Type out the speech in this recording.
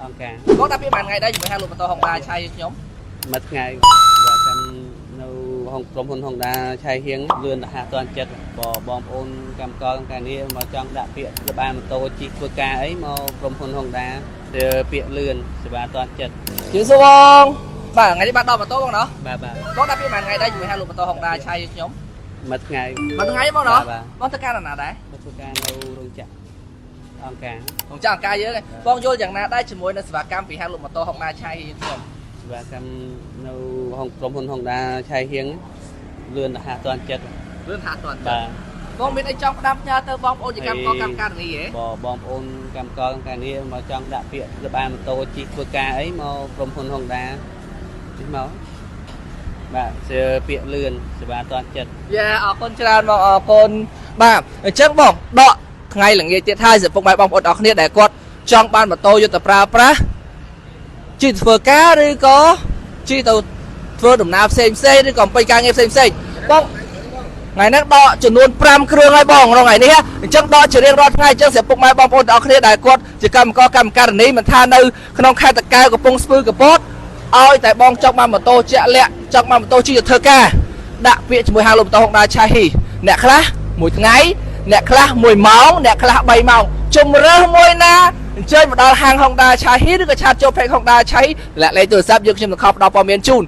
អង្គការ បងដាក់ពាក្យប៉ុន្មានថ្ងៃដែរជាមួយហាងលក់ម៉ូតូ Honda ឆៃខ្ញុំ មួយថ្ងៃបាទចាំនៅហុងក្រុមហ៊ុន Honda ឆៃហៀងលឿនរហ័សទាន់ចិត្តបើបងប្អូនកម្មករការងារមកចង់ដាក់ពាក្យទៅបានម៉ូតូជិះធ្វើការអីមកក្រុមហ៊ុន Honda ទៅពាក្យលឿនសេវាទាន់ចិត្ត ជឿសួរបងបាទថ្ងៃនេះបានដល់ម៉ូតូបងណោះ បាទបាទ បងដាក់ពាក្យប៉ុន្មានថ្ងៃដែរជាមួយហាងលក់ម៉ូតូ Honda ឆៃខ្ញុំ មួយថ្ងៃ មួយថ្ងៃបងណោះ បាទ បងធ្វើការនៅណាដែរ មកធ្វើការនៅរោងចក្រអង្គការ បងចាស់អង្គការយើងឯងបងយល់យ៉ាងណាដែរជាមួយនឹងសេវាកម្មពីហាងលក់ម៉ូតូ Honda ឆៃខ្ញុំ សេវាកម្មនៅហុងក្រុមហ៊ុន Honda ឆៃហៀងលឿនរហ័សទាន់ចិត្ត លឿនហាក់ទាន់ បាទ បងមានអីចង់ផ្ដាំផ្ញើទៅបងប្អូនជាកម្មករកម្មការនីហ៎ បើបងប្អូនកម្មករការងារមកចង់ដាក់ពាក្យទៅបានម៉ូតូជិះធ្វើការអីមកក្រុមហ៊ុន Honda ជិះមកបាទជាពាក្យលឿនសេវាទាន់ចិត្ត យ៉ាអរគុណច្រើនបងអរគុណបាទអញ្ចឹងបងដកថ្ងៃល្ងាចទៀតហើយសម្រាប់ពុកម៉ែបងប្អូនអរគ្នាដែលគាត់ចង់បានម៉ូតូយកទៅប្រើប្រាស់ជិះធ្វើការឬក៏ជិះទៅធ្វើដំណើរផ្សេងផ្សេងឬក៏អំពេញការងារផ្សេងផ្សេងបងថ្ងៃហ្នឹងដកចំនួន5គ្រឿងហើយបងក្នុងថ្ងៃនេះអញ្ចឹងដកជារៀងរាល់ថ្ងៃអញ្ចឹងសម្រាប់ពុកម៉ែបងប្អូនទាំងអស់គ្នាដែលគាត់ជាកម្មករកម្មការនីមិនថានៅក្នុងខេត្តតាកែវកំពង់ស្ពឺកពតឲ្យតែបងចង់បានម៉ូតូជាក់លាក់ចង់បានម៉ូតូជិះទៅធ្វើការ ដាក់ពាក្យជាមួយហាងលក់ម៉ូតូ Honda ឆាហ៊ីអ្នកខ្លះមួយថ្ងៃអ្នកខ្លះ1ម៉ោងអ្នកខ្លះ3ម៉ោងជំរើសមួយណាអញ្ជើញមកដល់ហាង Honda ឆាហ៊ីឬក៏ chat ចូល page Honda ឆាហ៊ីលាក់លេខទូរស័ព្ទយើងខ្ញុំនឹងខំផ្ដល់ព័ត៌មានជូន។